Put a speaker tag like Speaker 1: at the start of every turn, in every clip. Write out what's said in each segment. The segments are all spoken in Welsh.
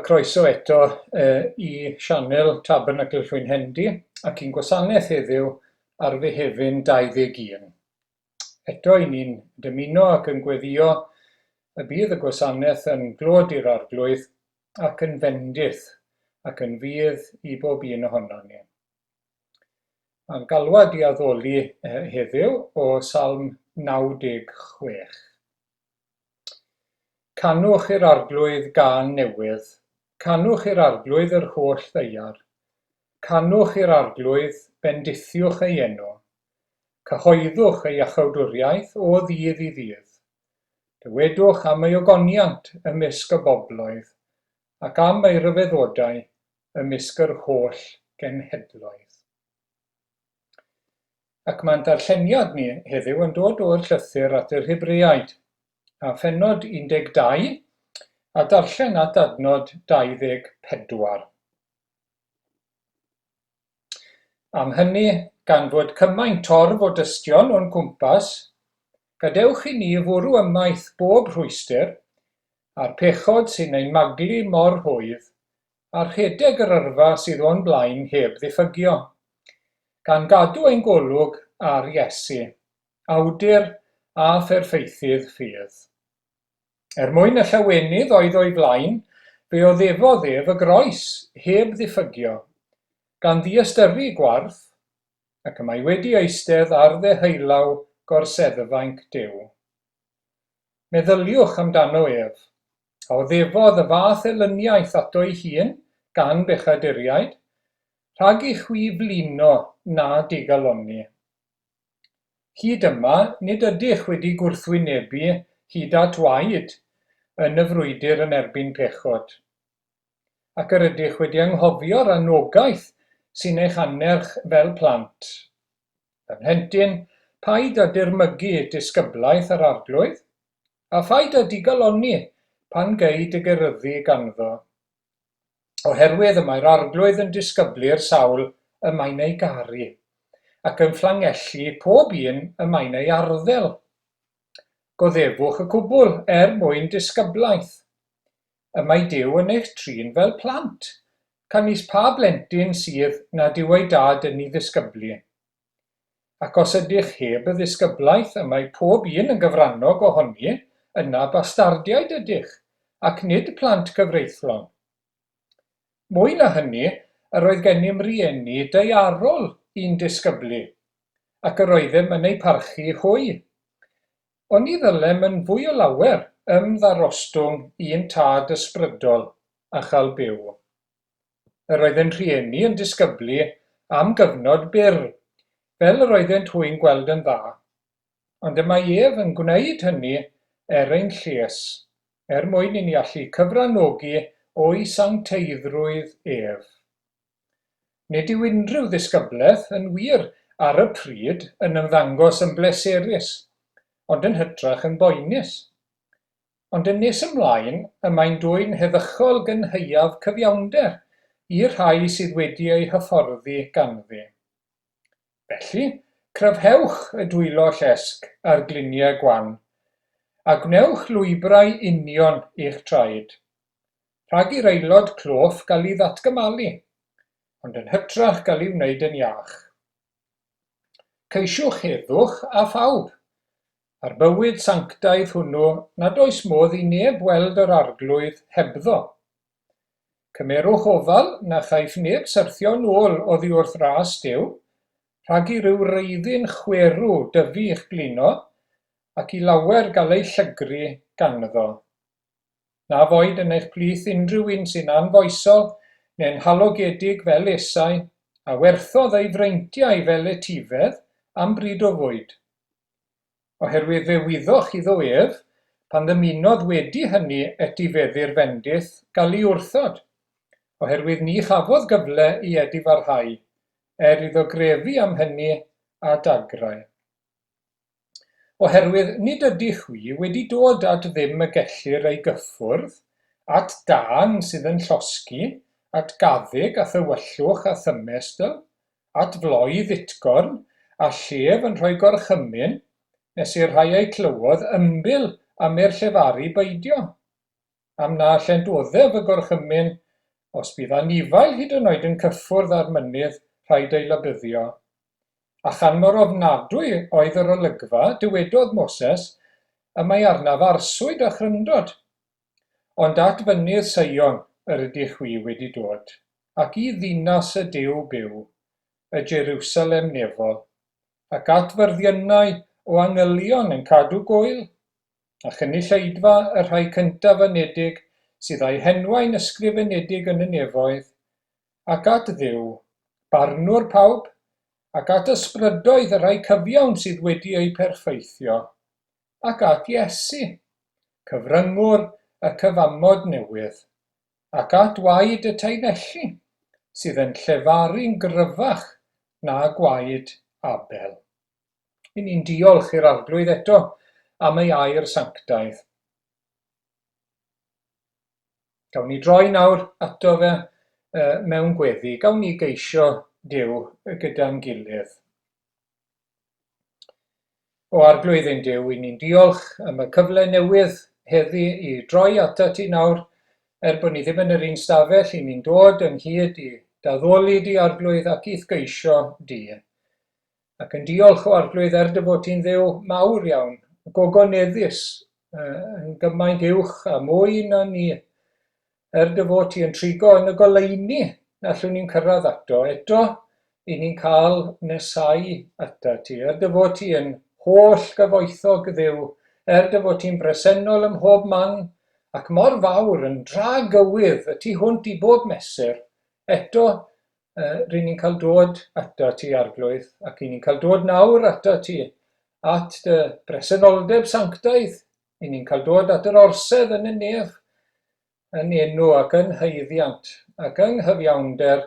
Speaker 1: Croeso eto i sianel Tabernacl Llwynhendy ac i'n gwasanaeth heddiw ar Fehefin 21. Eto i ni'n dymuno ac yn gweddio y bydd y gwasanaeth yn glod i'r Arglwydd ac yn fendith ac yn fudd i bob un ohonon ni. Mae'n galwad i addoli heddiw o Salm 96. Canwch i'r Arglwydd gân newydd, canwch i'r Arglwydd yr holl ddaear. Canwch i'r Arglwydd, bendithiwch ei enw. Cyhoeddwch ei iachawdwriaeth o ddydd i ddydd. Dywedwch am ei ogoniant ymysg y bobloedd, ac am ei ryfeddodau ymysg yr holl genhedloedd. Ac mae'n darlleniad ni heddiw yn dod o'r llythyr at yr Hebreaid, a phennod 12, a darllen at adnod 24. Am hynny, gan fod cymaint torf o dystion o'n cwmpas, gadewch i ni fwrw ymaith bob rhwystr, a'r pechod sy'n ein maglu mor rhwydd, a rhedeg yr yrfa sydd o'n blaen heb ddiffygio, gan gadw ein golwg ar Iesu, awdur a pherffeithydd ffydd. Er mwyn y llawenydd oedd o'i flaen, fe oddefodd ef y groes heb ddiffygio, gan ddiystyru gwarth, ac y mae wedi eistedd ar ddeheulaw gorseddfainc Duw. Meddyliwch amdano ef, a oddefodd y fath elyniaeth ato'i hun gan bechaduriaid, rhag i chwi flino na digalonni. Hyd yma, nid ydych wedi gwrthwynebu hyd at waed yn y frwydr yn erbyn pechod. Ac yr ydych wedi anghofio'r anogaeth sy'n eich annerch fel plant. Fy mhlentyn, paid â dirmygu disgyblaeth yr Arglwydd, a phaid â digalonni pan gei dy geryddu ganddo. Oherwydd y mae'r Arglwydd yn disgyblu'r sawl y mae'n ei garu, ac yn fflangellu pob un y mae'n ei arddel. Goddefwch y cwbl er mwyn disgyblaeth. Y mae Duw yn eich trin fel plant, canys pa blentyn sydd nad yw ei dad yn ei ddisgyblu? Ac os ydych heb y ddisgyblaeth y mae pob un yn gyfrannog ohoni, yna bastardiaid ydych, ac nid plant cyfreithlon. Mwy na hynny, yr oedd gennym rieni daearol i'n disgyblu, ac yr oeddem yn eu parchu hwy. Oni ddylem yn fwy o lawer ymddarostwng i'n Tad ysbrydol a chael byw? Yr oedd yn rhieni yn disgyblu am gyfnod byr, fel yr oeddent hwy'n gweld yn dda, ond y mae ef yn gwneud hynny er ein lles, er mwyn i ni allu cyfranogi o'i sancteiddrwydd ef. Nid yw unrhyw ddisgyblaeth, yn wir, ar y pryd, yn ymddangos yn bleserus, ond yn hytrach yn boenus. Ond yn nes ymlaen, y mae'n dwyn heddychol gynhaeaf cyfiawnder i'r rhai sydd wedi eu hyfforddi ganddi. Felly, cryfhewch y dwylo llesg a'r gliniau gwan, a gwnewch lwybrau union i'ch traed, rhag i'r aelod cloff gael ei ddatgymalu, ond yn hytrach gael ei wneud yn iach. Ceisiwch heddwch â phawb, A'r bywyd sanctaidd hwnnw nad oes modd i neb weld yr Arglwydd hebddo. Cymerwch ofal na chaiff neb syrthio'n ôl oddi wrth ras Duw, rhag i ryw wreiddyn chwerw dyfu i'ch blino, ac i lawer gael eu llygru ganddo. Na foed yn eich plith unrhyw un sy'n anfoesol neu'n halogedig fel Esau, a werthodd ei freintiau fel etifedd am bryd o fwyd. Oherwydd fe wyddoch iddo ef, pan ddymunodd wedi hynny etifeddu'r fendith, gael ei wrthod, oherwydd ni chafodd gyfle i edifarhau, er iddo grefu am hynny â dagrau. Oherwydd nid ydych chwi wedi dod at ddim y gellir ei gyffwrdd, at dân sydd yn llosgi, at gaddug a thywyllwch a thymestl, at floedd utgorn, a llef yn rhoi gorchymyn, nes i'r rhai a'i clywodd ymbil am i'r llefaru beidio. Am na allent oddef y gorchymyn, os bydd anifail hyd yn oed yn cyffwrdd â'r mynydd, rhaid ei labyddio. A chan mor ofnadwy oedd yr olygfa, dywedodd Moses, Y mae arnaf arswyd a chryndod. Ond at fynydd Seion yr ydych chwi wedi dod, ac i ddinas y Duw byw, y Jerusalem nefol, ac at fyrddiynau o angylion yn cadw gŵyl, a chynulleidfa y rhai cyntaf anedig sydd â'u henwau'n ysgrifenedig yn y nefoedd, ac at Dduw, barnwr pawb, ac at ysbrydoedd y rhai cyfiawn sydd wedi eu perffeithio, ac at Iesu, cyfryngwr y cyfamod newydd, ac at waed y taenelli, sydd yn llefaru'n gryfach na gwaed Abel. Y'n ni'n diolch i'r Arglwydd eto am ei air sanctaidd. Gawn ni droi nawr ato fe mewn gweddi. Gawn ni geisio Duw gyda'n gilydd. O Arglwydd ein Duw, i ni'n diolch am y cyfle newydd heddi i droi atat ti nawr, er bod ni ddim yn yr un stafell, i ni'n dod ynghyd i d'addoli di, Arglwydd, ac i'th geisio di. Ac yn diolch o Arglwydd er dy fod ti'n Dduw mawr iawn, gogoneddus, yn gymaint uwch a mwy na ni, er dy fod ti yn trigo yn y goleuni na allwn ni'n cyrraedd ato, eto i ni'n cael nesau ata ti, er dy fod ti yn holl gyfoethog Dduw, er dy fod ti'n bresennol ym mhob man, ac mor fawr yn dragywydd y tu hwnt i bob mesur, eto Ry'n ni'n cael dod ato ti, Arglwydd, ac ry'n ni'n cael dod nawr ato ti, at dy bresenoldeb sanctaidd. Ry'n ni'n cael dod at yr orsedd yn y nef, yn enw ac yn haeddiant ac yng nghyfiawnder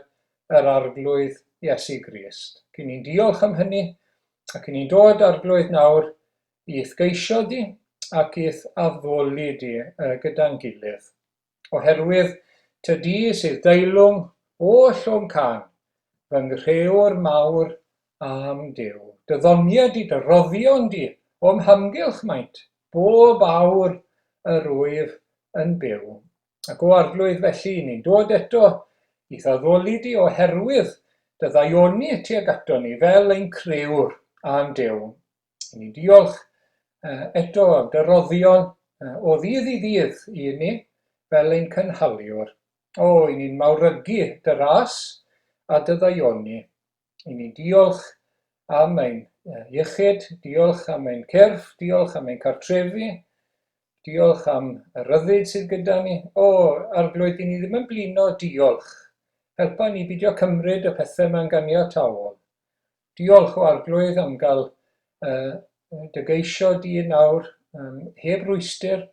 Speaker 1: yr Arglwydd Iesu Grist. Ac ry'n ni'n diolch am hynny, ac ry'n ni'n dod, Arglwydd, nawr i'th geisio di ac i'th addoli di gyda'n gilydd. Oherwydd tydi sydd deilwng oll o'm cân, fy nghrëwr mawr a'm Duw. Dy ddoniau di, dy roddion di, o'm hamgylch maent, bob awr yr wyf yn byw. Ac o Arglwydd felly, ni'n dod eto i'th addoli di oherwydd dy ddaioni tuag ato ni fel ein crëwr a'n Duw. I ni'n diolch eto am dy roddion o ddydd i ddydd i ni fel ein cynhaliwr. O, i ni'n mawrygu dy ras a dy ddaioni. I ni'n diolch am ein iechyd, diolch am ein cyrff, diolch am ein cartrefi, diolch am y rhyddid sydd gyda ni. O, Arglwydd, i ni ddim yn blino diolch. Helpa ni bidio cymryd y pethau yma'n ganiataol. Diolch o Arglwydd am gael dy geisio di nawr heb rwystr.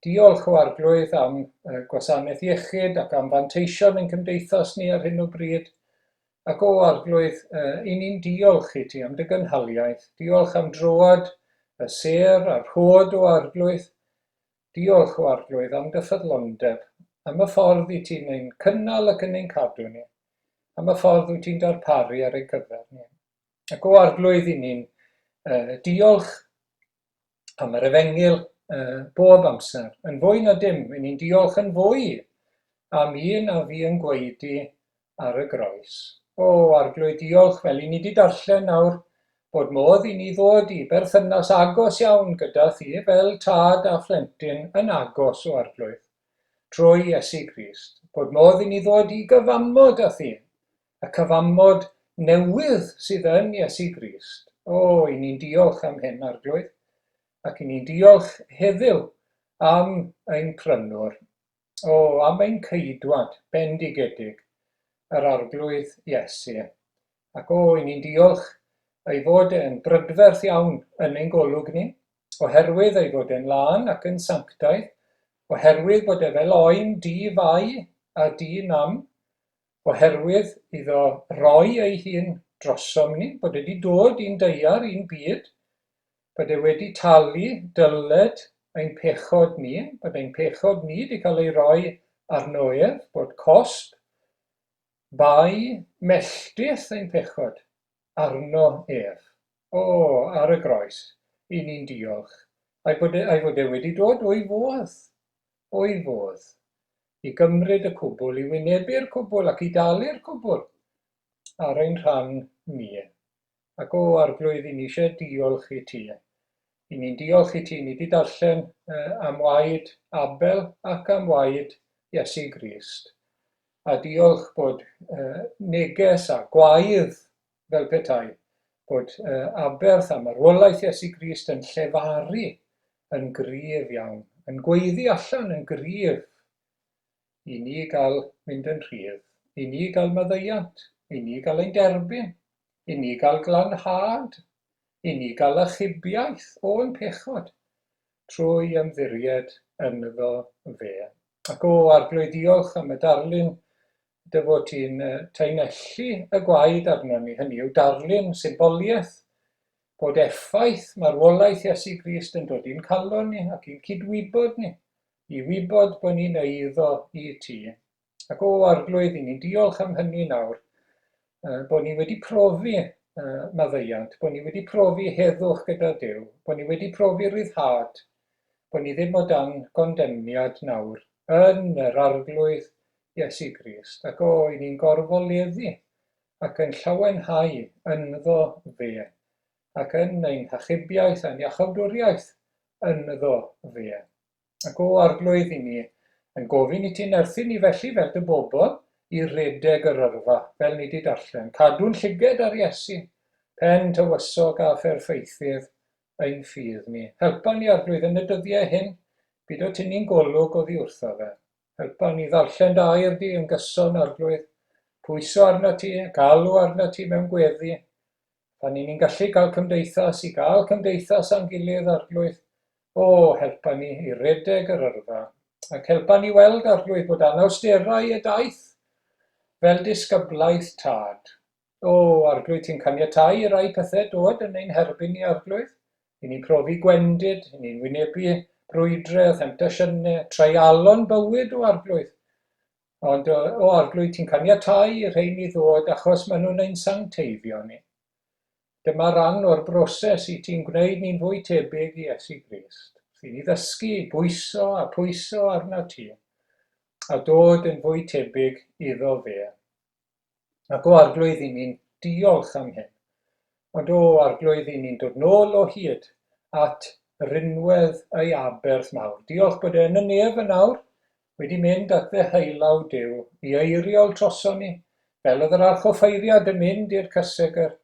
Speaker 1: Diolch o Arglwydd am gwasanaeth iechyd ac am fanteision yn cymdeithas ni ar hyn o bryd. Ac o Arglwydd, i ni'n diolch i ti am dy gynhaliaeth. Diolch am droad y sêr a'r rhod o Arglwydd. Diolch o Arglwydd am dy ffyddlondeb, am y ffordd i ti'n ein cynnal ac yn ein cadw ni, am y ffordd wyt ti'n darparu ar ein cyfer ni. Ac o Arglwydd i ni'n diolch am yr efengyl bob amser, yn fwy na dim, i ni'n diolch yn fwy am un a fi yn gwaedu ar y groes. O, Arglwydd, diolch, fel i ni 'di darllen nawr, bod modd i ni ddod i berthynas agos iawn gyda thi fel tad a phlentyn yn agos, o Arglwydd, trwy Iesu Grist. Bod modd i ni ddod i gyfamod â thi, y cyfamod newydd sydd yn Iesu Grist. O, i ni'n diolch am hyn, Arglwydd, ac i ni'n diolch heddiw am ein Prynwr. O, am ein Ceidwad bendigedig, yr Arglwydd Iesu. Ac o, i ni'n diolch ei fod e'n brydferth iawn yn ein golwg ni, oherwydd ei fod e'n lân ac yn sanctaidd, oherwydd bod e fel oen di-fai a di-nam, oherwydd iddo roi ei hun drosom ni, bod e wedi dod i'n daear, i'n byd, bod e wedi talu dyled ein pechod ni, bod ein pechod ni wedi cael ei roi arno ef, bod cosb bai melltith ein pechod arno ef. O, ar y groes, i ni'n diolch. A'i bod e, a'i fod e wedi dod o'i fodd. o'i fodd i gymryd y cwbl, i wynebu'r cwbl ac i dalu'r cwbl ar ein rhan ni. Ac o Arglwydd, i ni eisiau diolch i ti. I ni'n diolch i ti, ni wedi darllen am waed Abel ac am waed Iesu Grist. A diolch bod neges a gwaedd fel petai, bod aberth a marwolaeth Iesu Grist yn llefaru yn gryf iawn, yn gweiddi allan yn gryf i ni gael mynd yn rhydd, i ni gael maddeuant, i ni gael ein derbyn, i ni gael glanhad, i ni gael achubiaeth o'n pechod trwy ymddiried ynddo fe. Ac o, Arglwydd, diolch am y darlun dy fod ti'n taenellu y gwaed arnon ni, hynny yw darlun, symboliaeth, bod effaith marwolaeth Iesu Grist yn dod i'n calon ni ac i'n cydwybod ni, i wybod bod ni'n eiddo i ti. Ac o Arglwydd, i ni'n diolch am hynny nawr, bod ni wedi profi maddeuant, bod ni wedi profi heddwch gyda Duw, bod ni wedi profi ryddhad, bod ni ddim o dan gondemniad nawr yn yr Arglwydd Iesu Grist, ac o, i ni'n gorfoleddu ac yn llawenhau ynddo fe, ac yn ein hachubiaeth a'n iachawdwriaeth ynddo fe. Ac o, Arglwydd, i ni yn gofyn i ti nerthu ni felly fel dy bobl i redeg yr yrfa, fel ni di darllen, cadw'n llyged ar Iesu, pen tywysog a pherffeithydd ein ffydd ni. Helpa ni, Arglwydd, yn y dyddiau hyn, bid o tynnu'n golwg oddi wrtho fe. Helpa ni ddarllen dy air di yn gyson, Arglwydd. Pwyso arnat ti, galw arnat ti mewn gweddi. Pan ni'n ni'n gallu cael cymdeithas, i gael cymdeithas â'n gilydd, Arglwydd. O, helpa ni i redeg yr yrfa. Ac helpa ni weld, Arglwydd, bod anawsterau y daith fel disgyblaeth tad. O, Arglwydd, ti'n caniatáu i rai pethau dod yn ein herbyn ni, Arglwydd. I ni'n profi gwendid, i ni'n wynebu brwydrau a themtasiynau, treialon bywyd, o Arglwydd. Ond, o Arglwydd, ti'n caniatáu i rhein i ddod achos maen nhw'n ein sancteiddio ni. Dyma ran o'r broses i ti'n gwneud ni'n fwy tebyg i Iesu Grist. Wrth i ni ddysgu i bwyso a pwyso arnat ti, a dod yn fwy tebyg iddo fe. Ac o Arglwydd, i ni'n diolch am hyn. Ond o Arglwydd, i ni'n dod nôl o hyd at rinwedd ei aberth mawr. Diolch bod e yn y nef yn awr, wedi mynd at ddeheulaw Duw i eiriol troson ni, fel oedd yr archoffeiriad yn mynd i'r cysegr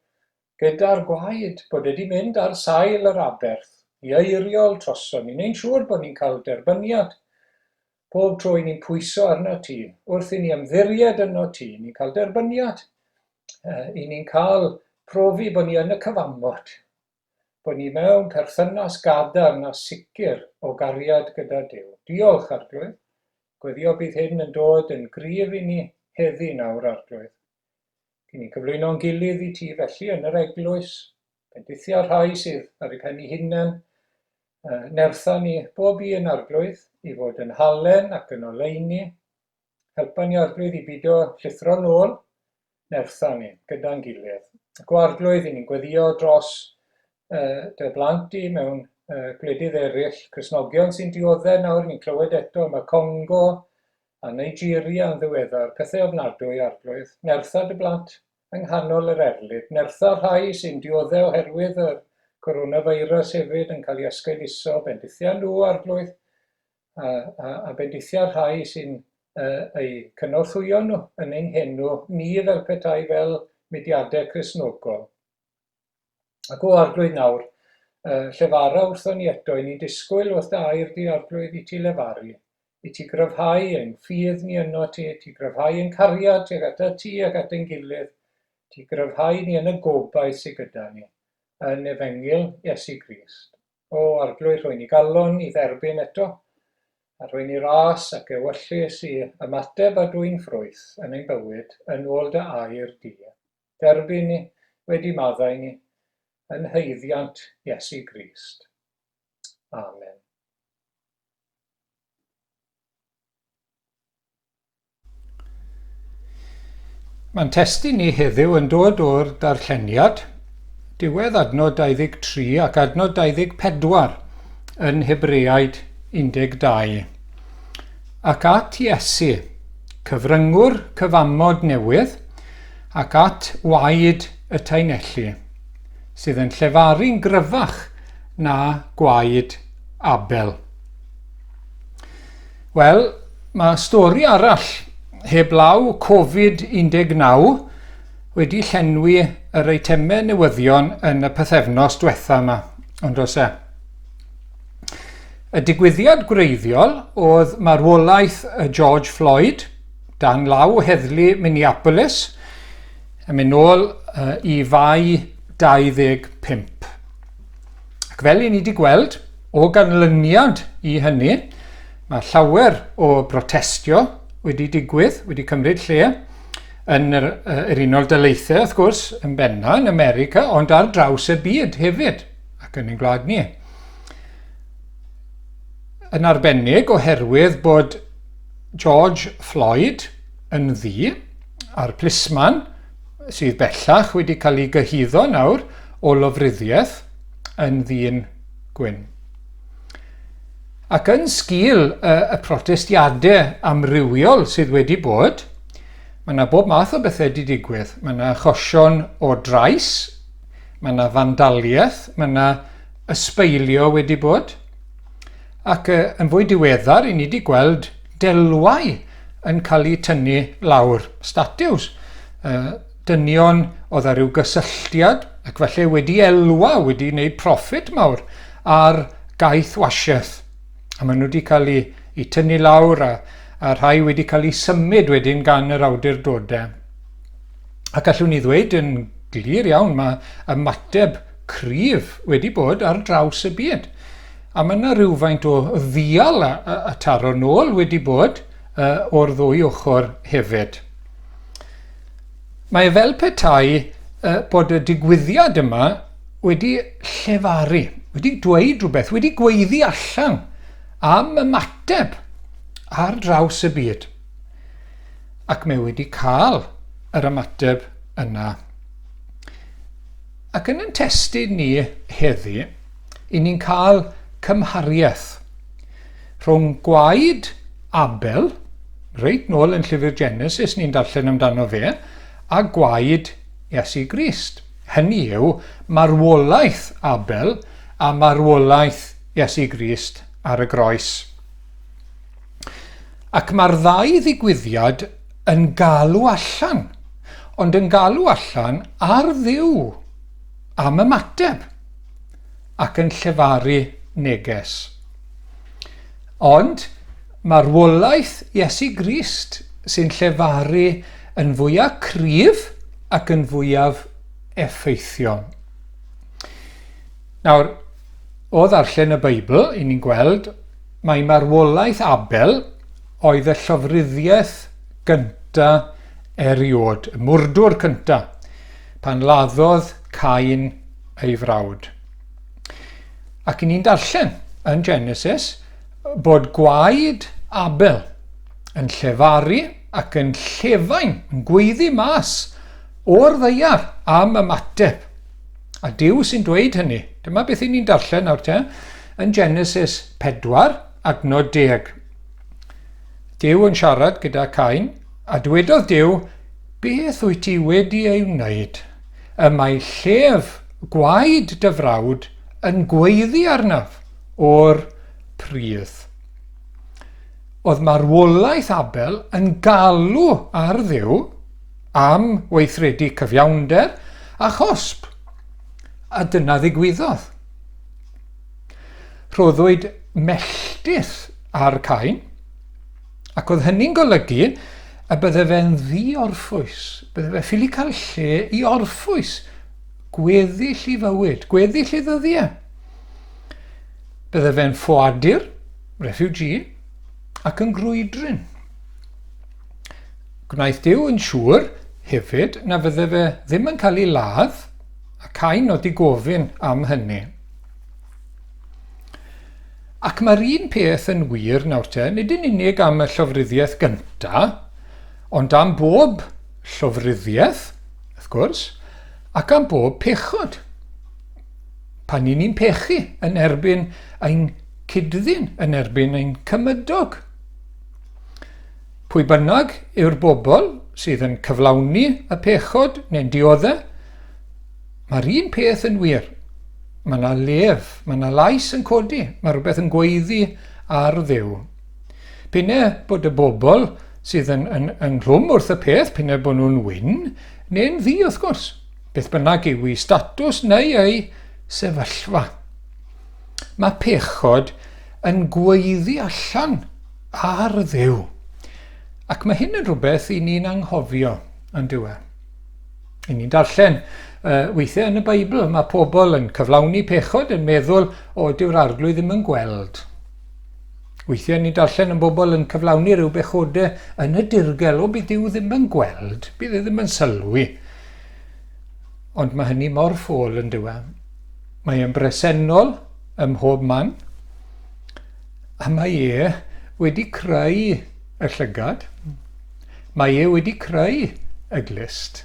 Speaker 1: gyda'r gwaed, bod e wedi mynd ar sail yr aberth i eiriol troson ni, neu'n siŵr bod ni'n cael derbyniad. Pob tro i ni'n pwyso arno ti, wrth i ni ymddiried yno ti, ni'n cael derbyniad, i ni'n cael profi bod ni yn y cyfamod, bod ni mewn perthynas gadarn a sicr o gariad gyda Duw. Diolch, Arglwydd. Gweddio bydd hyn yn dod yn gryf i ni heddi nawr, Arglwydd. Cyn ni'n cyflwyno'n gilydd i ti felly yn yr eglwys, bendithia rhai sydd ar eu pen eu hunain, nertha ni bob un Arglwydd i fod yn halen ac yn oleuni. Helpa ni Arglwydd i bido llithro nôl, nertha ni gyda'n gilydd. Ac o Arglwydd, i ni'n gweddio dros dy blant di mewn gwledydd eraill, Cristnogion sy'n dioddef nawr, ni'n clywed eto am y Congo a Nigeria yn ddiweddar, pethau ofnadwy, Arglwydd. Nertha dy blant yng nghanol yr erlid. Nertha rhai sy'n diodde oherwydd y coronavirus hefyd yn cael ei esgeuluso, bendithia nhw, Arglwydd, a, a, a bendithia rhai sy'n uh, eu cynorthwyo nhw yn ein henw ni fel petai fel mudiadau Cristnogol. Ac o Arglwydd nawr, uh, llefara wrthon ni eto, i ni'n disgwyl wrth dy air di, Arglwydd, i ti lefaru, i ti gryfhau ein ffydd ni yno ti, i ti gryfhau ein cariad tuag atat ti ac at ein gilydd, ti gryfhau ni yn y gobaith sydd gyda ni, yn Efengyl Iesu Grist. O Arglwydd, rhoi ni galon i dderbyn eto, a rhoi ni ras ac ewyllys i ymateb a dwyn ffrwyth yn ein bywyd yn ôl dy air di. Derbyn ni, wedi maddau ni, yn haeddiant Iesu Grist. Amen. Mae'n testun ni heddiw yn dod o'r darlleniad, diwedd adnod 23 ac adnod 24 yn Hebreaid 12. Ac at Iesu, cyfryngwr cyfamod newydd, ac at waed y taenellu, sydd yn llefaru'n gryfach na gwaed Abel. Wel, mae stori arall, heblaw Covid-19, wedi llenwi yr eitemau newyddion yn y pythefnos diwetha yma, ond oes e? Y digwyddiad gwreiddiol oedd marwolaeth George Floyd dan law heddlu Minneapolis yn mynd nôl i Fai 25. Ac fel i ni wedi gweld, o ganlyniad i hynny, mae llawer o brotestio wedi digwydd, wedi cymryd lle yn yr, yr Unol Daleithiau, wrth gwrs, yn benna yn America, ond ar draws y byd hefyd, ac yn ein gwlad ni. Yn arbennig oherwydd bod George Floyd yn ddu a'r plisman sydd bellach wedi cael ei gyhuddo nawr o lofruddiaeth yn ddyn gwyn. Ac yn sgil y, y protestiadau amrywiol sydd wedi bod, mae yna bob math o bethau wedi digwydd. Mae yna achosion o drais, mae yna fandaliaeth, mae yna ysbeilio wedi bod. Ac yn fwy diweddar, i ni wedi gweld delwau yn cael eu tynnu lawr, statiws, dynion oedd â rhyw gysylltiad ac falle wedi elwa, wedi gwneud proffit mawr ar gaeth wasiaeth. A maen nhw wedi cael eu, eu tynnu lawr a, a rhai wedi cael eu symud wedyn gan yr awdurdodau. Ac allwn ni ddweud yn glir iawn, mae ymateb cryf wedi bod ar draws y byd. A mae yna rhywfaint o ddial a, a, a taro nôl wedi bod uh, o'r ddwy ochr hefyd. Mae e fel petai uh, bod y digwyddiad yma wedi llefaru, wedi dweud rhywbeth, wedi gweiddi allan am ymateb ar draws y byd. Ac mae wedi cael yr ymateb yna. Ac yn ein testun ni heddi, i ni'n cael cymhariaeth rhwng gwaed Abel, reit nôl yn llyfr Genesis ni'n darllen amdano fe, a gwaed Iesu Grist. Hynny yw, marwolaeth Abel a marwolaeth Iesu Grist ar y groes. Ac mae'r ddau ddigwyddiad yn galw allan, ond yn galw allan ar Dduw am ymateb ac yn llefaru neges. Ond marwolaeth Iesu Grist sy'n llefaru yn fwyaf cryf ac yn fwyaf effeithiol. Nawr, o ddarllen y Beibl, i ni'n gweld mai marwolaeth Abel oedd y llofruddiaeth gynta eriod, y mwrdwr cynta, pan laddodd Cain ei frawd. Ac i ni'n darllen yn Genesis bod gwaed Abel yn llefaru ac yn llefain, yn gweiddi mas o'r ddeiar am ymateb. A Duw sy'n dweud hynny. Dyma beth i ni'n darllen nawr te, yn Genesis 4, adnod 10. Duw yn siarad gyda Cain, a dwedodd Duw, beth wyt ti wedi ei wneud? Y mae llef gwaed dy frawd yn gweiddi arnaf o'r pridd. Oedd marwolaeth Abel yn galw ar Dduw am weithredu cyfiawnder a chosb. A dyna ddigwyddodd. Rhoddwyd melltith ar Cain, ac oedd hynny'n golygu y bydde fe'n ddi-orffwys, bydde fe ffili cael lle i orffwys, gweddill i fywyd, gweddill i ddyddiau. Bydde fe'n ffoadur, refugee, ac yn grwydryn. Gwnaeth Duw yn siŵr hefyd na fydde fe ddim yn cael ei ladd, a Cain oedd 'di gofyn am hynny. Ac mae'r un peth yn wir nawr te, nid yn unig am y llofruddiaeth gynta, ond am bob llofruddiaeth, wrth gwrs, ac am bob pechod. Pan ni'n ni'n pechu yn erbyn ein cyd-ddyn, yn erbyn ein cymydog. Pwy bynnag yw'r bobl sydd yn cyflawni y pechod neu'n diodde, mae'r un peth yn wir. Mae yna lef, mae yna lais yn codi, mae rhywbeth yn gweiddi ar Dduw. P'un bod y bobl sydd yn, yn, ynghlwm wrth y peth, p'un bod nhw'n wyn, neu'n ddu wrth gwrs, beth bynnag yw eu statws neu eu sefyllfa. Mae pechod yn gweiddi allan ar Dduw. Ac mae hyn yn rhywbeth i ni'n anghofio, yn dyw e. I ni'n darllen weithiau yn y Beibl, mae pobl yn cyflawni pechod yn meddwl, o, dyw'r arglwydd ddim yn gweld. Weithiau ni'n darllen yn bobl yn cyflawni rhyw bechodau yn y dirgel, o, bydd Duw ddim yn gweld, bydd e ddim yn sylwi. Ond mae hynny mor ffôl yn dyw e. Mae e'n bresennol ym mhob man, A mae e wedi creu y llygad. Mae e wedi creu y glust.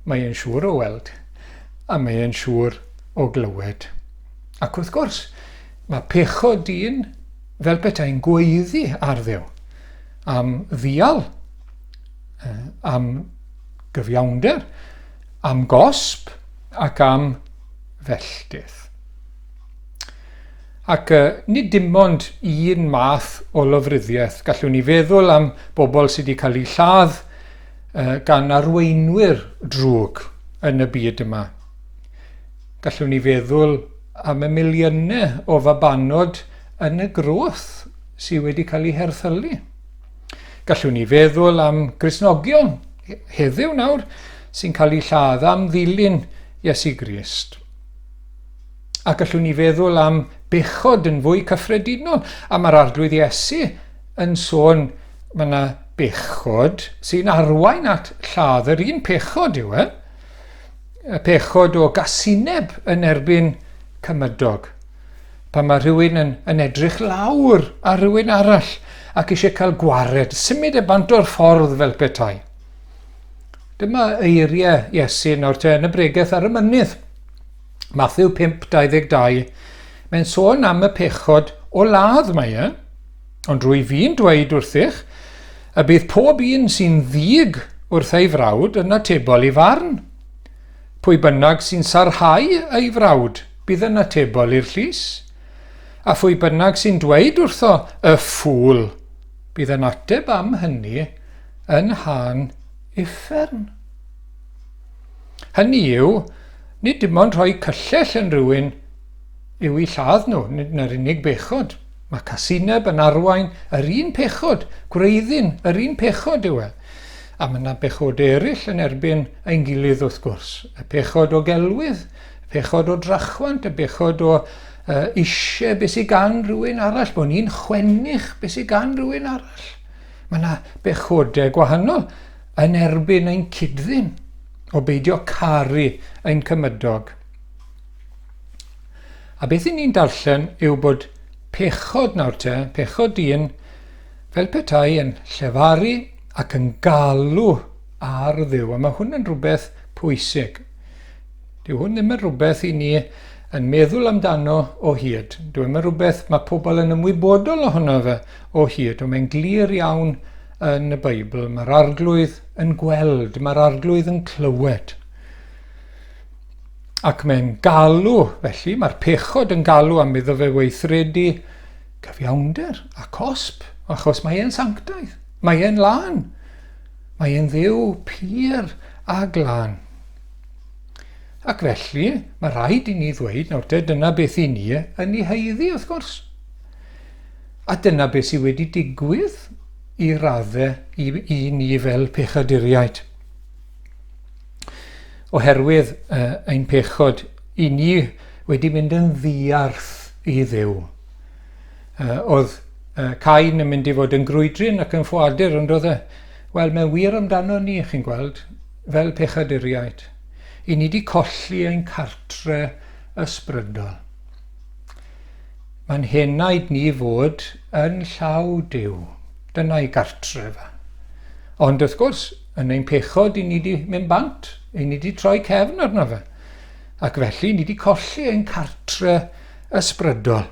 Speaker 1: Mae e'n siŵr o weld, a mae e'n siŵr o glywed. Ac wrth gwrs, mae pechod dyn fel petai'n gweiddi ar Dduw am ddial, am gyfiawnder, am gosb ac am felltith. Ac nid dim ond un math o lofruddiaeth. Gallwn ni feddwl am bobl sydd wedi cael eu lladd gan arweinwyr drwg yn y byd yma. Gallwn ni feddwl am y miliynau o fabanod yn y groth sydd wedi cael eu herthylu. Gallwn ni feddwl am Gristnogion heddiw nawr sy'n cael eu lladd am ddilyn Iesu Grist. A gallwn ni feddwl am bechod yn fwy cyffredinol. A mae'r Arglwydd Iesu yn sôn mae yna bechod sy'n arwain at lladd. Yr un pechod yw e. Y pechod o gasineb yn erbyn cymydog. Pan mae rhywun yn, yn edrych lawr ar rhywun arall ac eisiau cael gwared, symud e bant o'r ffordd fel petai. Dyma eiriau Iesu nawr te yn y bregeth ar y mynydd. Mathew 5:22, mae'n sôn am y pechod o ladd mae e, ond rwy fi'n dweud wrthych y bydd pob un sy'n ddig wrth ei frawd yn atebol i farn. Pwy bynnag sy'n sarhau ei frawd bydd yn atebol i'r llys. A phwy bynnag sy'n dweud wrtho y ffŵl bydd yn ateb am hynny yn han uffern. Hynny yw, nid dim ond rhoi cyllell yn rhywun yw i lladd nhw, nid na'r unig bechod. Mae casineb yn arwain yr un pechod, gwreiddyn yr un pechod yw e. A mae yna bechodau eraill yn erbyn ein gilydd wrth gwrs. Y pechod o gelwydd, y pechod o drachwant, y pechod o uh, eisiau beth sydd gan rhywun arall, bod ni'n chwennych beth sydd gan rhywun arall. Mae yna bechodau gwahanol yn erbyn ein cyd-ddyn, o beidio caru ein cymydog. A beth i ni'n darllen yw bod pechod nawr te, pechod dyn, fel petai yn llefaru ac yn galw ar Dduw. A mae hwn yn rhywbeth pwysig. Dyw hwn ddim yn rhywbeth i ni yn meddwl amdano o hyd. Dyw ddim yn rhywbeth mae pobl yn ymwybodol ohono fe o hyd, ond mae'n glir iawn yn y Beibl. Mae'r arglwydd yn gweld, mae'r arglwydd yn clywed. Ac mae'n galw, felly, mae'r pechod yn galw am iddo fe weithredu cyfiawnder a cosb, achos mae e'n sanctaidd, mae e'n lân, mae e'n ddiw pur a glân. Ac felly, mae rhaid i ni ddweud, nawr te, dyna beth i ni yn ei haeddu, wrth gwrs. A dyna beth sydd wedi digwydd i raddau i, i ni fel pechaduriaid. Oherwydd uh, ein pechod, i ni wedi mynd yn ddiarth i Dduw. Uh, oedd uh, Cain yn mynd i fod yn grwydryn ac yn ffoadur, ond oedd e, wel, mae'n wir amdano ni, chi'n gweld, fel pechaduriaid. I ni wedi colli ein cartre ysbrydol. Mae'n henaid ni fod yn llaw Duw. Dyna'i gartre fe. Ond wrth gwrs, yn ein pechod, i ni wedi mynd bant, i ni wedi troi cefn arno fe. Ac felly, ni wedi colli ein cartre ysbrydol.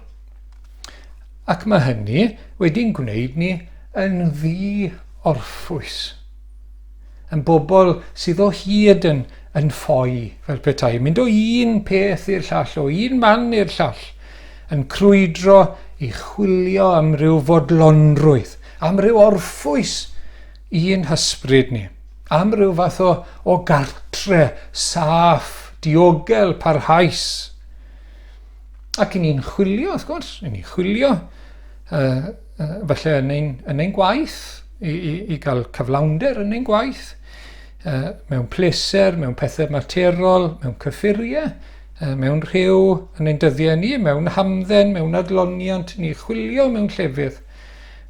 Speaker 1: Ac mae hynny wedi'n gwneud ni yn ddi-obaith. orffwys. Yn bobl sydd o hyd yn, yn ffoi, fel petai, mynd o un peth i'r llall, o un man i'r llall, yn crwydro i chwilio am ryw fodlonrwydd, am ryw orffwys i'n hysbryd ni, am ryw fath o, o gartre saff, diogel, parhaus. Ac i ni'n chwilio, wrth gwrs, i ni'n chwilio, uh, uh, falle yn ein, yn ein gwaith, i, i, i gael cyflawnder yn ein gwaith, uh, mewn pleser, mewn pethau materol, mewn cyffuriau, uh, mewn rhyw yn ein dyddiau ni, mewn hamdden, mewn adloniant, ni chwilio mewn llefydd,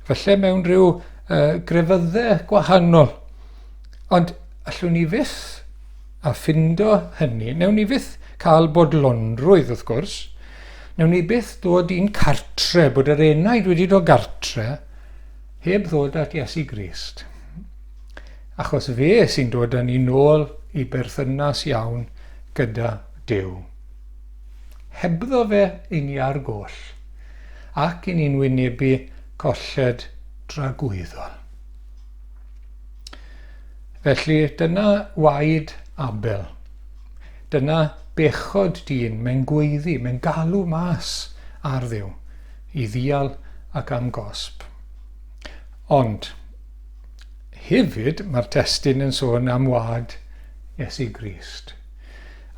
Speaker 1: falle mewn rhyw uh, grefyddau gwahanol. Ond allwn ni fyth a ffindo hynny, newn ni fyth cael bodlonrwydd wrth gwrs, newn ni byth dod i'n cartre, bod yr enaid wedi dod gartre, heb ddod at Iesu Grist. Achos fe sy'n dod â ni nôl i berthynas iawn gyda Duw. Hebddo fe i ni ar goll, ac i ni'n wynebu colled dragwyddol. Felly dyna waed Abel. Dyna bechod dyn, mae'n gweiddi, mae'n galw mas ar Dduw i ddial ac am gosb. Ond hefyd mae'r testun yn sôn am wad Iesu Grist.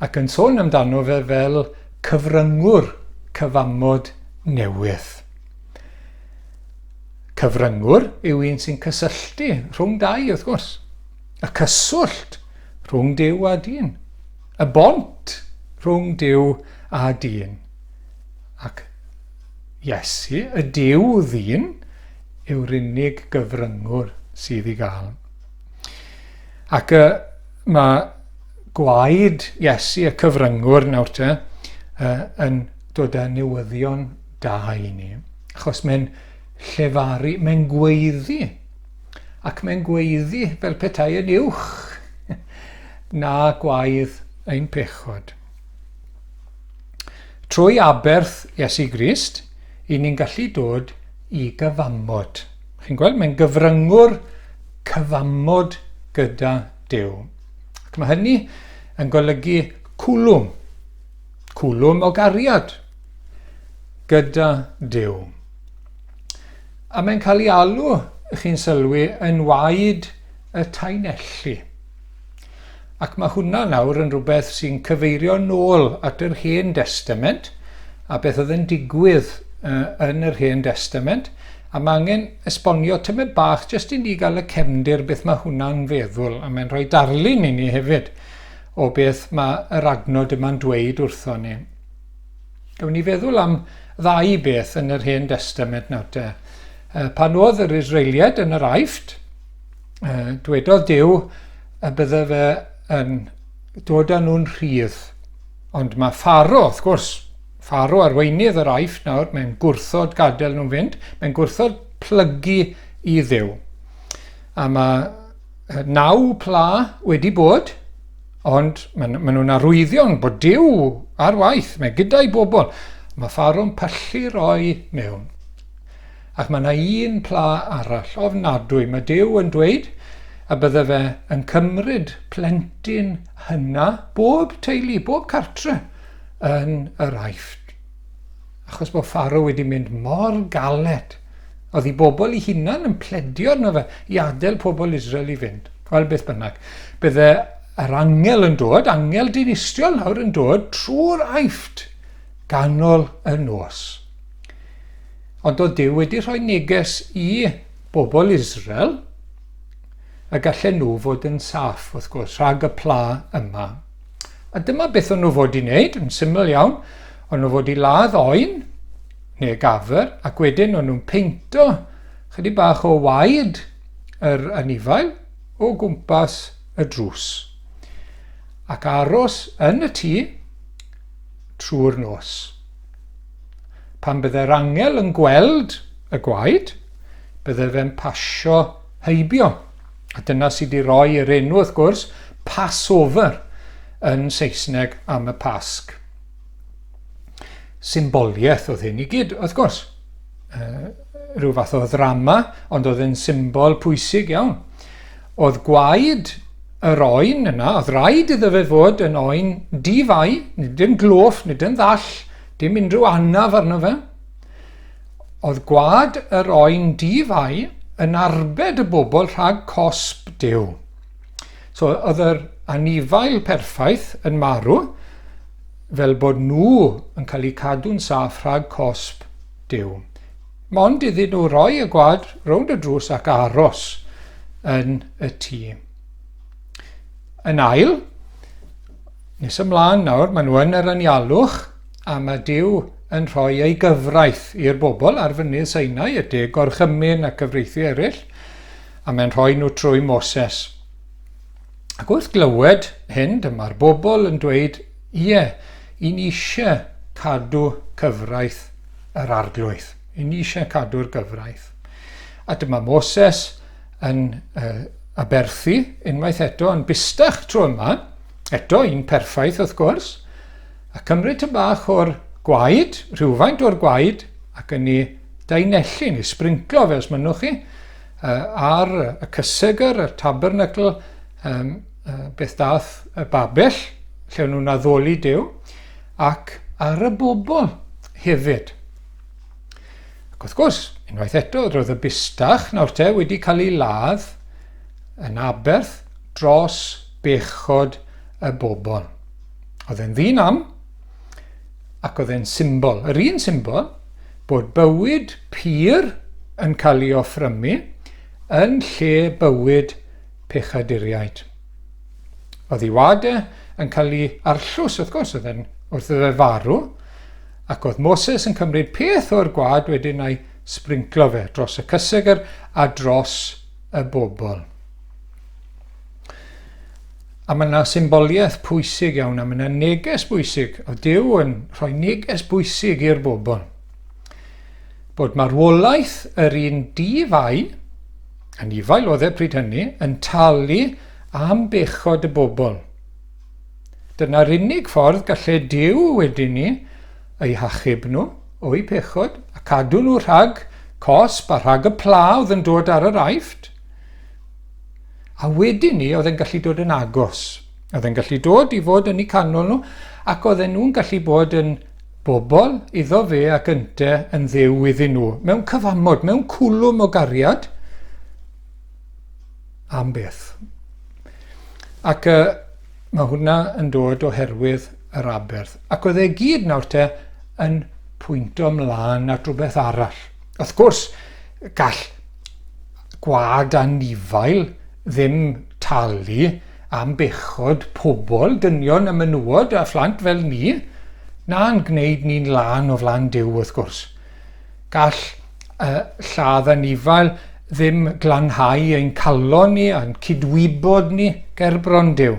Speaker 1: Ac yn sôn amdano fe fel cyfryngwr cyfamod newydd. Cyfryngwr yw un sy'n cysylltu rhwng dau, wrth gwrs. Y cyswllt rhwng Duw a dyn. Y bont rhwng Duw a dyn. Ac Iesu, y Duw ddyn, yw'r unig gyfryngwr sydd i gael. Ac y, mae gwaed Iesu, y cyfryngwr nawr te, yn dod â newyddion da i ni. Achos mae'n llefaru, mae'n gweiddi, ac mae'n gweiddi fel petai yn uwch na gwaedd ein pechod. Trwy aberth Iesu Grist, i ni'n gallu dod i gyfamod. Chi'n gweld, mae'n gyfryngwr cyfamod gyda Duw. Ac mae hynny yn golygu cwlwm, cwlwm o gariad gyda Duw. A mae'n cael ei alw, chi'n sylwi, yn waed y taenellu. Ac mae hwnna nawr yn rhywbeth sy'n cyfeirio nôl at yr Hen Destament a beth oedd yn digwydd yn yr Hen Destament. A mae angen esbonio tymed bach jyst i ni gael y cefndir beth mae hwnna'n feddwl. A mae'n rhoi darlun i ni hefyd o beth mae yr adnod yma'n dweud wrtho ni. Gawn ni feddwl am ddau beth yn yr Hen Destament nawr te. Pan oedd yr Israeliaid yn yr Aifft, dwedodd Duw y bydde fe yn dod â nhw'n rhydd. Ond mae Pharo, wrth gwrs, Pharo arweinydd yr Aifft nawr, mae'n gwrthod gadael nhw'n fynd, mae'n gwrthod plygu i Dduw. A mae naw pla wedi bod, Ond maen, maen nhw'n arwyddion bod Duw ar waith, mae gyda'i bobl. Mae Ffaro'n pyllu roi mewn. Ac mae yna un pla arall ofnadwy. Mae Duw yn dweud y bydde fe yn cymryd plentyn hynna bob teulu, bob cartre yn yr Aifft. Achos bod Pharaoh wedi mynd mor galed. Oedd ei bobl ei hunan yn pledio arno fe i adael pobl Israel i fynd. Wel, beth bynnag. Bydde yr angel yn dod, angel dinistriol nawr yn dod trwy'r Aifft ganol y nos. Ond oedd Duw wedi rhoi neges i bobl Israel y gallen nhw fod yn saff, wrth gwrs, rhag y pla yma. A dyma beth o'n nhw fod i wneud, yn syml iawn. O'n nhw fod i ladd oen, neu gafr, ac wedyn o'n nhw'n peinto chydig bach o waed yr anifail o gwmpas y drws. Ac aros yn y tŷ trwy'r nos. Pan bydde'r angel yn gweld y gwaed, bydde fe'n pasio heibio. A dyna sydd wedi rhoi yr enw, wrth gwrs, Passover yn Saesneg am y Pasg. Symboliaeth oedd hyn i gyd, wrth gwrs. rhyw fath o ddrama, ond oedd e'n symbol pwysig iawn. Oedd gwaed yr oen yna, oedd rhaid iddo fe fod yn oen di-fai, nid yn gloff, nid yn ddall, dim unrhyw anaf arno fe. Oedd gwad yr oen di-fai yn arbed y bobl rhag cosb Duw. So oedd yr anifail perffaith yn marw fel bod nhw yn cael eu cadw'n saff rhag cosb Duw. Mond iddyn nhw roi y gwad rownd y drws ac aros yn y tŷ. Yn ail, nes ymlaen nawr, maen nhw yn yr anialwch a mae Duw yn rhoi ei gyfraith i'r bobl ar fynydd Sinai, y deg gorchymyn a cyfreithiau eraill, a mae'n rhoi nhw trwy Moses. Ac wrth glywed hyn, dyma'r bobl yn dweud, ie, i ni eisiau cadw cyfraith yr arglwydd. I ni eisiau cadw'r gyfraith. A dyma Moses yn uh, aberthu unwaith eto yn bustach tro yma, eto un perffaith wrth gwrs, a cymryd tyn bach o'r gwaed, rhywfaint o'r gwaed, ac yn ei daenellu, neu sbrinclo fe os mynnwch chi, ar y cysegr, y tabernacl, um, beth dath y babell, lle nhw'n addoli Duw, ac ar y bobl hefyd. Ac wrth gwrs, unwaith eto, roedd y bustach nawr te wedi cael ei ladd yn aberth dros bechod y bobl. Oedd e'n ddyn am, ac oedd e'n symbol, yr un symbol, bod bywyd pur yn cael ei offrymu yn lle bywyd pechaduriaid. Oedd ei wad e yn cael ei arllwys, wrth gwrs, oedd e'n wrth iddo fe farw, ac oedd Moses yn cymryd peth o'r gwad wedyn a'i sbrinclo fe dros y cysegr a dros y bobl. A mae yna symboliaeth pwysig iawn, a mae yna neges bwysig. Oedd Duw yn rhoi neges bwysig i'r bobl. Bod marwolaeth yr un di-fai, anifail oedd e pryd hynny, yn talu am bechod y bobl. Dyna'r unig ffordd gallai Duw wedyn ni eu hachub nhw o'u pechod a cadw nhw rhag cosb a rhag y pla oedd yn dod ar yr Aifft. A wedyn ni, oedd e'n gallu dod yn agos. Oedd e'n gallu dod i fod yn eu canol nhw, ac oedden nhw'n gallu bod yn bobl iddo fe ac ynte yn dduw iddyn nhw, mewn cyfamod, mewn cwlwm o gariad, am beth. Ac uh, mae hwnna yn dod oherwydd yr aberth. Ac oedd e gyd nawr te yn pwynto ymlaen at rhywbeth arall. Wrth gwrs, gall gwlad anifail ddim talu am bechod pobl, dynion a menywod a phlant fel ni, na'n gwneud ni'n lân o flan Duw wrth gwrs. Gall uh, lladd anifail ddim glanhau ein calon ni a'n cydwybod ni gerbron Duw.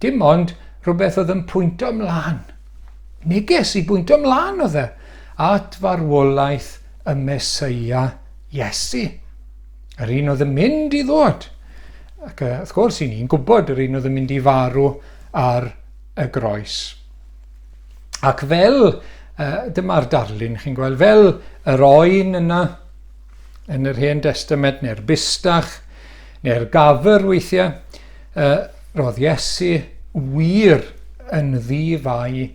Speaker 1: Dim ond rhywbeth oedd yn pwynto ymlaen. Neges i bwynto ymlaen oedd e at farwolaeth y Meseia Iesu, yr un oedd yn mynd i ddod. Ac wrth gwrs, i ni'n gwybod yr un oedd yn mynd i farw ar y groes. Ac fel, dyma'r darlun, chi'n gweld, fel yr oen yna yn yr Hen Testament, neu'r bustach, neu'r gafr weithiau, roedd Iesu wir yn ddi-fai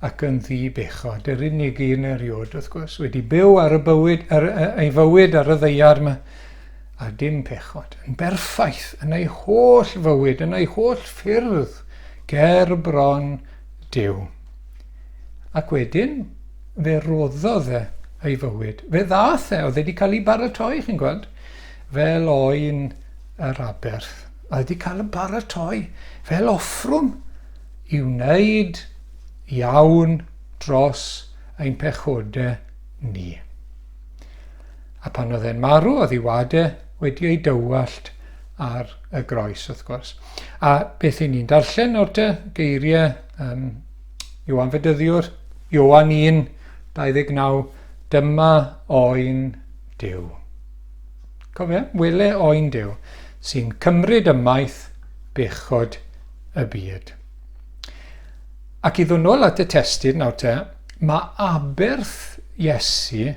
Speaker 1: ac yn ddi-bechod, yr unig un erioed, wrth gwrs, wedi byw ar y bywyd, ar ei fywyd ar y ddaear yma, a dim pechod, yn berffaith yn ei holl fywyd, yn ei holl ffyrdd, ger bron Duw. Ac wedyn, fe roddodd e ei fywyd. Fe ddath e, oedd wedi cael ei baratoi, chi'n gweld, fel oen yr aberth. Oedd wedi cael ei baratoi fel offrwm i wneud iawn dros ein pechodau ni. A pan oedd e'n marw, oedd ei wad e wedi ei dywallt ar y groes, wrth gwrs. A beth i ni'n darllen nawr te, geiriau um, Ioan Fedyddiwr, Ioan 1, 29, dyma oen Duw. Cofia, wele oen Duw, sy'n cymryd ymaith bechod y byd. Ac i ddod nôl at y testun nawr te, mae aberth Iesu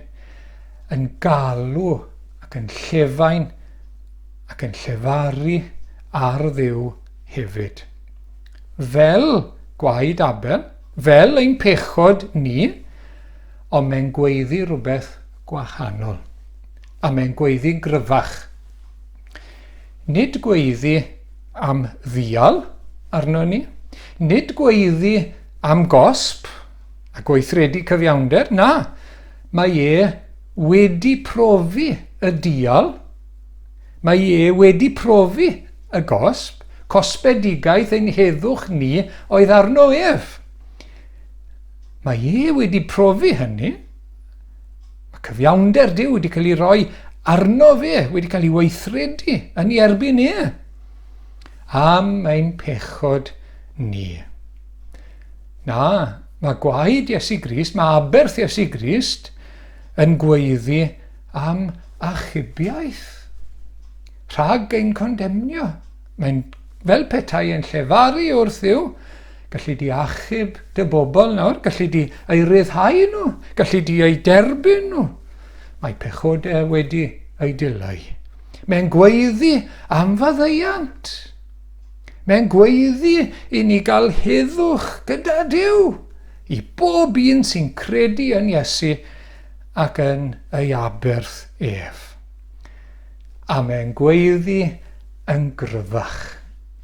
Speaker 1: yn galw ac yn llefain ac yn llefaru ar Dduw hefyd. Fel gwaed Abel, fel ein pechod ni, ond mae'n gweiddi rhywbeth gwahanol. A mae'n gweiddi'n gryfach. Nid gweiddi am ddial arno ni, nid gweiddi am gosb a gweithredu cyfiawnder, na, mae e wedi profi y dial, mae e wedi profi y gosb, cosbedigaeth ein heddwch ni oedd arno ef. Mae e wedi profi hynny. Mae cyfiawnder Duw wedi cael ei roi arno fe, wedi cael ei weithredu yn ei erbyn e. Am ein pechod ni. Na, mae gwaed Iesu Grist, mae aberth Iesu Grist yn gweiddi am achubiaeth rhag ein condemnio. Mae'n fel petai yn llefaru wrth Dduw, gallu di achub dy bobl nawr, gallu di ei ryddhau nhw, gallu di ei derbyn nhw. Mae pechodau wedi ei dileu. Mae'n gweiddi am faddeuant. Mae'n gweiddi i ni gael heddwch gyda Duw i bob un sy'n credu yn Iesu ac yn ei aberth ef. A mae'n gweiddi yn gryfach.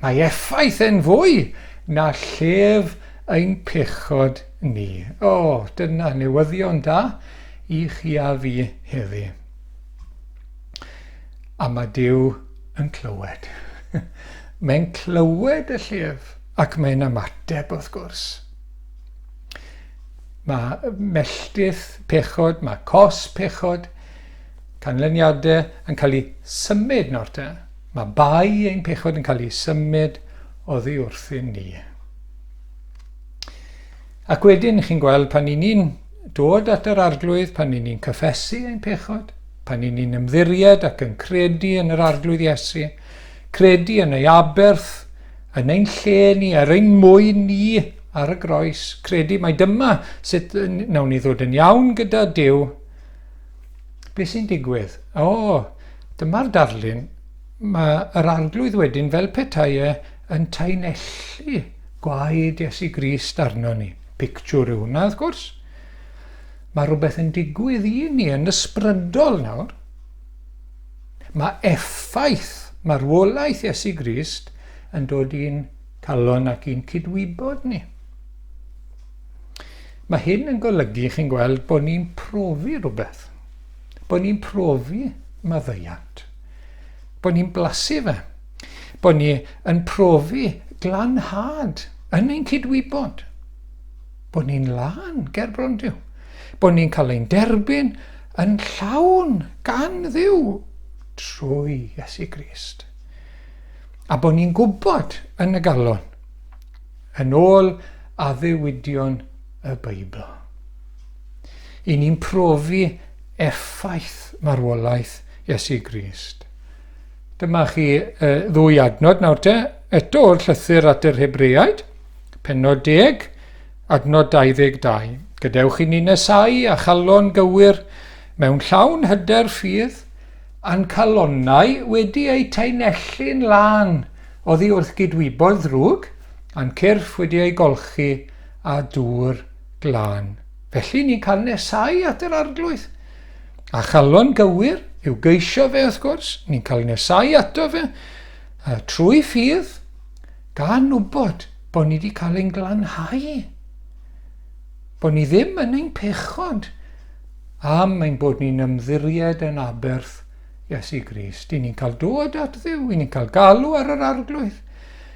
Speaker 1: Mae effaith e'n fwy na llef ein pechod ni. O, dyna newyddion da i chi a fi heddi. A mae Duw yn clywed. Mae'n clywed y llef ac mae'n ymateb wrth gwrs. Mae melltith pechod, mae cos pechod, canlyniadau yn cael eu symud nawr te. Mae bai ein pechod yn cael ei symud oddi wrthyn ni. Ac wedyn, chi'n gweld, pan ni'n ni'n dod at yr arglwydd, pan ni'n ni'n cyffesu ein pechod, pan ni'n ni'n ymddiried ac yn credu yn yr arglwydd Iesu, credu yn ei aberth, yn ein lle ni, er ein mwyn ni ar y groes, credu mai dyma sut nawn ni ddod yn iawn gyda Duw, Be sy'n digwydd? O, dyma'r darlun. Mae yr arglwydd wedyn fel petai e yn taenellu gwaed Iesu Grist arno ni. Pictiwr yw hwnna, wrth gwrs. Mae rhywbeth yn digwydd i ni yn ysbrydol nawr. Mae effaith marwolaeth Iesu Grist yn dod i'n calon ac i'n cydwybod ni. Mae hyn yn golygu, chi'n gweld, bod ni'n profi rhywbeth. Bod ni'n profi maddeuant. Bod ni'n blasu fe. Bod ni yn profi glanhad yn ein cydwybod. Bod ni'n lân ger bron Duw. Bod ni'n cael ein derbyn yn llawn gan Dduw trwy Iesu Grist. A bod ni'n gwybod yn y galon yn ôl addewidion y Beibl. I ni'n profi effaith marwolaeth Iesu Grist. Dyma chi ddwy adnod nawr te, eto o'r llythyr at yr Hebreaid, penod 10, adnod 22. Gadewch i ni nesau a chalon gywir mewn llawn hyder ffydd, a'n calonnau wedi eu taenellu'n lân oddi wrth gydwybod ddrwg, a'n cyrff wedi eu golchi â dŵr glân. Felly ni'n cael nesau at yr Arglwydd. A chalon gywir yw geisio fe wrth gwrs, ni'n cael nesau ato fe, a trwy ffydd, gan wybod bod ni wedi cael ein glanhau. Bod ni ddim yn ein pechod am ein bod ni'n ymddiried yn aberth Iesu Grist. I ni'n cael dod at Dduw, i ni'n cael galw ar yr Arglwydd,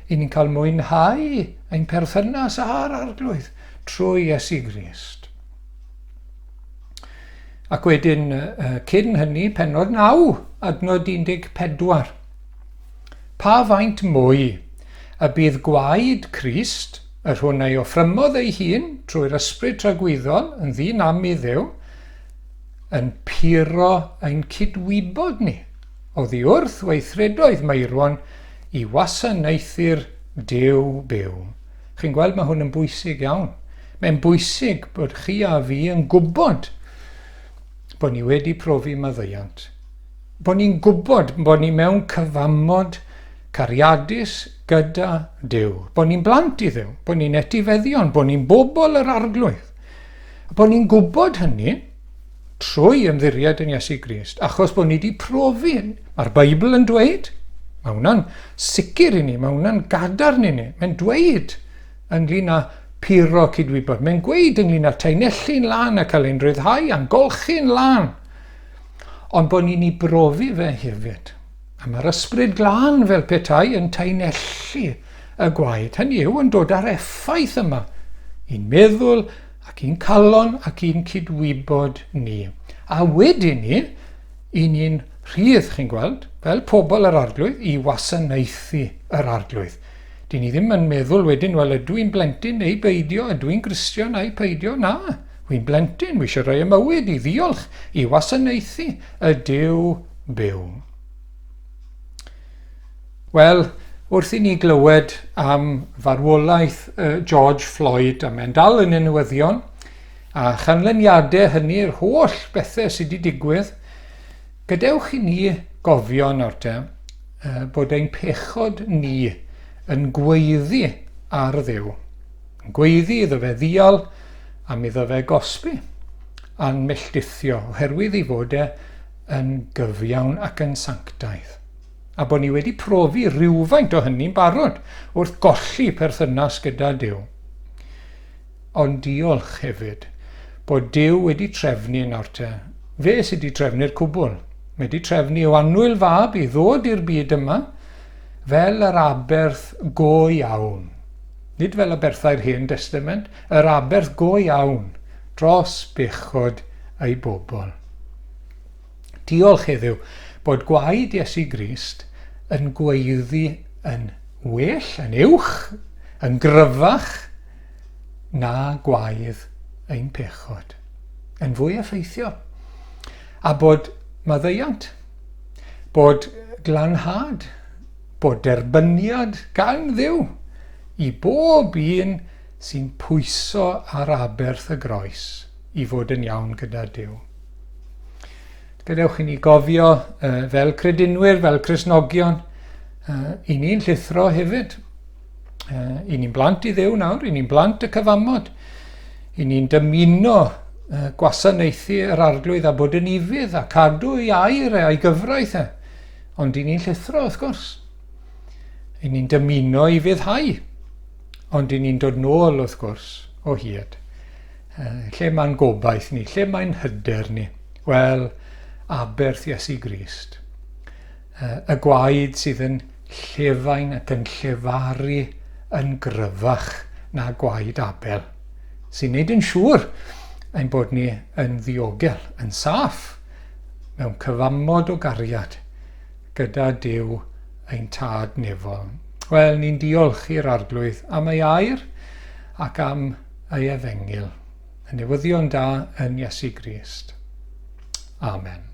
Speaker 1: i ni'n cael mwynhau ein perthynas â'r Arglwydd trwy Iesu Grist. Ac wedyn, cyn hynny, penod 9, adnod 14. Pa faint mwy y bydd gwaed Crist, yr hwn ei offrymodd ei hun trwy'r ysbryd tragwyddol yn ddyn am i Dduw, yn puro ein cydwybod ni oddi wrth weithredoedd meirwon i wasanaethu'r Duw byw. Chi'n gweld, mae hwn yn bwysig iawn. Mae'n bwysig bod chi a fi yn gwybod bod ni wedi profi maddeuant, bod ni'n gwybod bod ni mewn cyfamod cariadus gyda Duw, bod ni'n blant i Dduw, bod ni'n etifeddion, bod ni'n bobl yr Arglwydd. Bod ni'n gwybod hynny trwy ymddiried yn Iesu Grist, achos bod ni wedi profi, mae'r Beibl yn dweud, mae hwnna'n sicr i ni, mae hwnna'n gadarn i ni, mae'n dweud ynglyn â puro cydwybod, mae'n gweud ynglyn â taenellu'n lân a cael ein rhyddhau a'n golchi'n lân, ond bod ni'n ei brofi fe hefyd. A mae'r ysbryd glân fel petai yn taenellu y gwaed, hynny yw yn dod â'r effaith yma i'n meddwl ac i'n calon ac i'n cydwybod ni. A wedyn ni, i ni'n rhydd, chi'n gweld, fel pobl yr Arglwydd, i wasanaethu yr Arglwydd. Dyn ni ddim yn meddwl wedyn, wel, ydw i'n blentyn neu beidio, ydw i'n Gristion neu peidio? Na, wy'n blentyn, wi eisiau rhoi y mywyd i ddiolch, i wasanaethu y Duw byw. Wel, wrth i ni glywed am farwolaeth George Floyd, a mae'n dal yn y newyddion, a chanlyniadau hynny'r holl bethau sydd wedi digwydd, gadewch i ni gofio nawr te, bod ein pechod ni yn gweiddi ar Dduw. Yn gweiddi iddo fe ddial am iddo fe gosbi a'n melltithio oherwydd ei fod e yn gyfiawn ac yn sanctaidd. A bod ni wedi profi rhywfaint o hynny'n barod wrth golli perthynas gyda Duw. Ond diolch hefyd bod Duw wedi trefnu nawr te. Fe sydd wedi trefnu'r cwbl. Mae wedi trefnu o annwyl fab i ddod i'r byd yma fel yr aberth go iawn. Nid fel aberthau'r Hen Destament, yr aberth go iawn dros bechod ei bobl. Diolch heddiw bod gwaed Iesu Grist yn gweiddi yn well, yn uwch, yn gryfach na gwaedd ein pechod. Yn fwy effeithiol. A bod maddeuant, bod glanhad, bod derbyniad gan Dduw i bob un sy'n pwyso ar aberth y groes i fod yn iawn gyda Duw. Gadewch i ni gofio fel credinwyr, fel Cristnogion, i ni'n llithro hefyd. I ni'n blant i Dduw nawr, i ni'n blant y cyfamod. I ni'n dymuno gwasanaethu yr Arglwydd a bod yn ufudd a cadw ei air e a'i gyfraith e. Ond i ni'n llithro, wrth gwrs. I ni'n dymuno i fuddhau. Ond i ni'n dod nôl, wrth gwrs, o hyd. Lle mae'n gobaith ni? Lle mae'n hyder ni? Wel, aberth Iesu Grist. Y gwaed sydd yn llefain ac yn llefaru yn gryfach na gwaed Abel, sy'n neud yn siŵr ein bod ni yn ddiogel, yn saff, mewn cyfamod o gariad gyda Duw ein Tad nefol. Wel, ni'n diolch i'r Arglwydd am ei air ac am ei efengyl, y newyddion da yn Iesu Grist. Amen.